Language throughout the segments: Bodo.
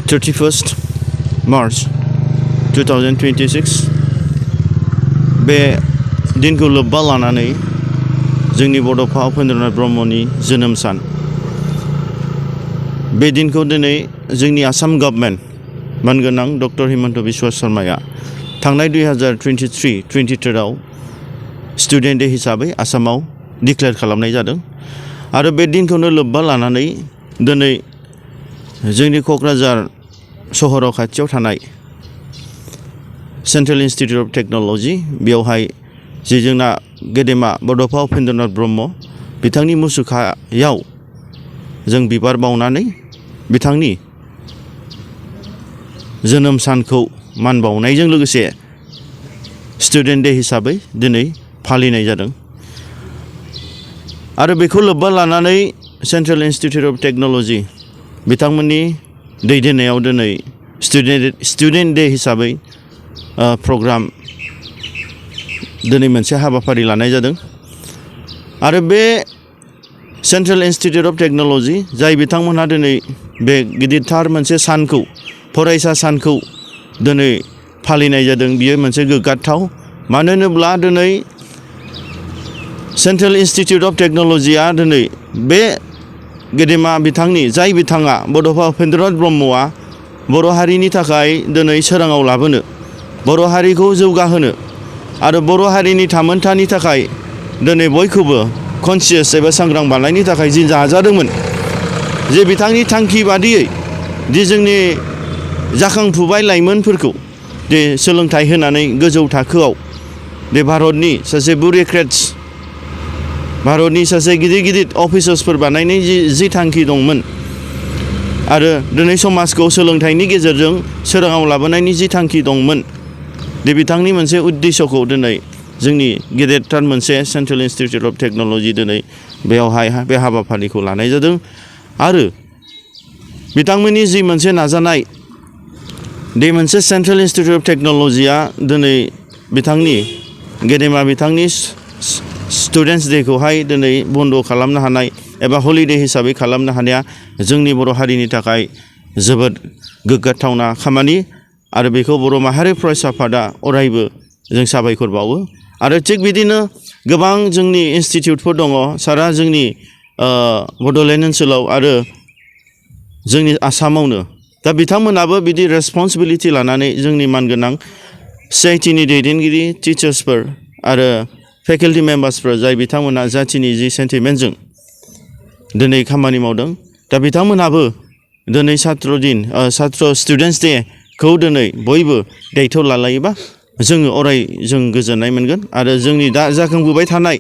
31st March 2026 बे दिनखौ लोब्बा लानानै जोंनि बड'फा उपेन्द्रनाथ ब्रह्मनि जोनोम सान बे दिनखौ दिनै जोंनि आसाम गभर्नमेन्ट मानगोनां डक्टर हिमन्त बिश्व शर्माया थांनाय 2023-24 आव स्टुडेन्ट डे हिसाबै आसामाव डिक्लेयार खालामनाय जादों आरो बे दिनखौनो लोब्बा लानानै दिनै जोंनि क'क्राझार सहराव खाथियाव थानाय सेन्ट्रेल इन्स्टिटिउट अफ टेक्न'लजि बेवहाय जे जोंना गेदेमा बड'फा उपेन्द्रनाथ ब्रह्म बिथांनि मुसुखायाव जों बिबार बावनानै बिथांनि जोनोम सानखौ मान बावनायजों लोगोसे स्टुडेन्ट डे हिसाबै दिनै फालिनाय जादों आरो बेखौ लोब्बा लानानै सेन्ट्रेल इन्स्टिटिउट अफ टेक्न'लजि बिथांमोननि दैदेननायाव दिनै स्टुडेन्ट डे हिसाबै प्रग्राम दिनै मोनसे हाबाफारि लानाय जादों आरो बे सेन्ट्रेल इन्स्टिटिउट अफ टेक्न'लजि जाय बिथांमोनहा दिनै बे गिदिरथार मोनसे सानखौ फरायसा सानखौ दिनै फालिनाय जादों बियो मोनसे गोग्गाथाव मानो होनोब्ला दिनै सेन्ट्रेल इन्स्टिटिउट अफ टेक्न'लजिया दिनै बे गेदेमा बिथांनि जाय बिथाङा बड'फा उपेन्द्रनाथ ब्रह्मआ बर' हारिनि थाखाय दिनै सोराङाव लाबोनो बर' हारिखौ जौगाहोनो आरो बर' हारिनि थामोन्थानि थाखाय दिनै बयखौबो कनसियास एबा सांग्रां बानायनो थाखाय जि नाजादोंमोन जे बिथांनि थांखि बादियै दि जोंनि जाखांफुबाय लाइमोनफोरखौ जे सोलोंथाइ होनानै गोजौ थाखोआव बे भारतनि सासे बिउरोक्रेट्स भारतनि सासे गिदिर अफिसार्सफोर बानायनायनि जि थांखि दंमोन आरो दिनै समाजखौ सोलोंथाइनि गेजेरजों सोराङाव लाबोनायनि जि थांखि दंमोन दे बिथांनि मोनसे उद्देश्यखौ दिनै जोंनि गेदेरथार मोनसे सेन्ट्रेल इन्स्टिटिउट अफ टेक्न'लजि दिनै बेयावहाय बे हाबाफारिखौ लानाय जादों आरो बिथांमोननि जि मोनसे नाजानाय दे मोनसे सेन्ट्रेल इन्स्टिटिउट अफ टेक्न'लजिया दिनै बिथांनि गेदेमा बिथांनि स्टुडेन्टस डेखौहाय दिनै बन्द खालामनो हानाय एबा हलिडे हिसाबै खालामनो हानाया जोंनि बर' हारिनि थाखाय जोबोद गोग्गाथावना खामानि आरो बेखौ बर' माहारि फरायसा आफादा अरायबो जों साबायखर बावो आरो थिग बिदिनो गोबां जोंनि इन्स्टिटिउटफोर दङ सारा जोंनि बड'लेण्ड ओनसोलाव आरो जोंनि आसामावनो दा बिथांमोनाबो बिदि रेसपन्सिबिलिटि लानानै जोंनि मानगोनां सिआइटिनि दैदेनगिरि टिचार्सफोर आरो फेकाल्टि मेम्बार्सफोर जाय बिथांमोना जाथिनि जि सेन्टिमेन्टजों दिनै खामानि मावदों दा बिथांमोनाबो दिनै सात्र स्टुडेन्टस डेखौ दिनै बयबो दायथ' लालायोबा जोङो अराय जों गोजोननाय मोनगोन आरो जोंनि दा जाखांबोबाय थानाय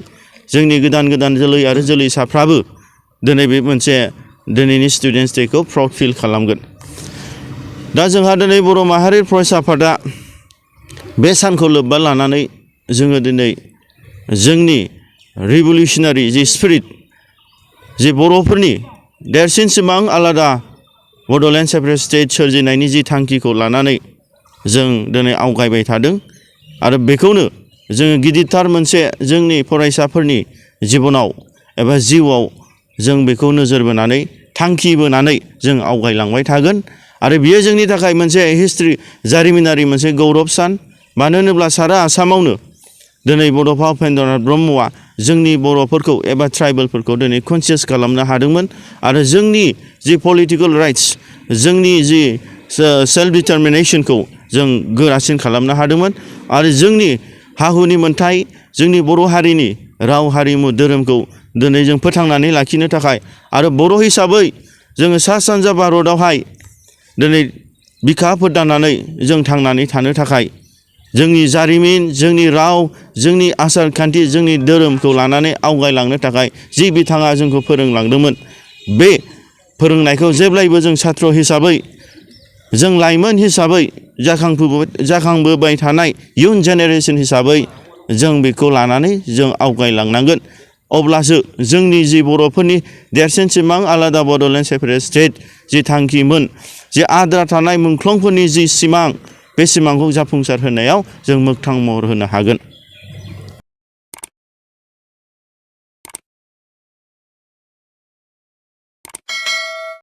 जोंनि गोदान जोलै आरो जोलैसाफ्राबो दिनै बे मोनसे दिनैनि स्टुडेन्टस डेखौ प्राउड फिल खालामगोन दा जोंहा दिनै बर' माहारि फरायसा आफादा बे सानखौ लोब्बा लानानै जोङो दिनै जोंनि रिभलिउसनारि जि स्पिरिट जि बर'फोरनि देरसिन सिमां आलादा बड'लेण्ड सेपारेट स्टेट सोरजिनायनि जि थांखिखौ लानानै जों दिनै आवगायबाय थादों आरो बेखौनो जोङो गिदिरथार मोनसे जोंनि फरायसाफोरनि जिबनाव एबा जिउआव जों बेखौ नोजोर बोनानै थांखि बोनानै जों आवगायलांबाय थागोन आरो बियो जोंनि थाखाय मोनसे हिस्ट्रि जारिमिनारि मोनसे गौरब सान मानो होनोब्ला सारा आसामावनो दिनै बड'फा उपेन्द्रनाथ ब्रह्मआ जोंनि बर'फोरखौ एबा ट्राइबेलफोरखौ दिनै कनसियास खालामनो हादोंमोन आरो जोंनि जि पलिटिकेल राइट्स जोंनि जि सेल्फ डिटारमिनेसनखौ जों गोरासिन खालामनो हादोंमोन आरो जोंनि हा-हुनि मोन्थाय जोंनि बर' हारिनि राव हारिमु धोरोमखौ दिनै जों फोथांनानै लाखिनो थाखाय आरो बर' हिसाबै जोङो सा सानजा भारतआवहाय दिनै बिखा फोरदाननानै जों थांनानै थानो थाखाय जोंनि जारिमिन जोंनि राव जोंनि आसार खान्थि जोंनि धोरोमखौ लानानै आवगायलांनो थाखाय जि बिथाङा जोंखौ फोरोंलांदोंमोन बे फोरोंनायखौ जेब्लायबो जों छात्र हिसाबै जों लाइमोन हिसाबै जाखांबोबाय थानाय इयुन जेनेरेसन हिसाबै जों बेखौ लानानै जों आवगायलांनांगोन अब्लासो जोंनि जि बर'फोरनि देरसिन सिमां आलादा बड'लेण्ड सेपारेट स्टेट जि थांखिमोन जि आद्रा थानाय मुंख्लंफोरनि जि सिमां बे सिमांखौ जाफुंसार होनायाव जों मोगथां महर होनो हागोन।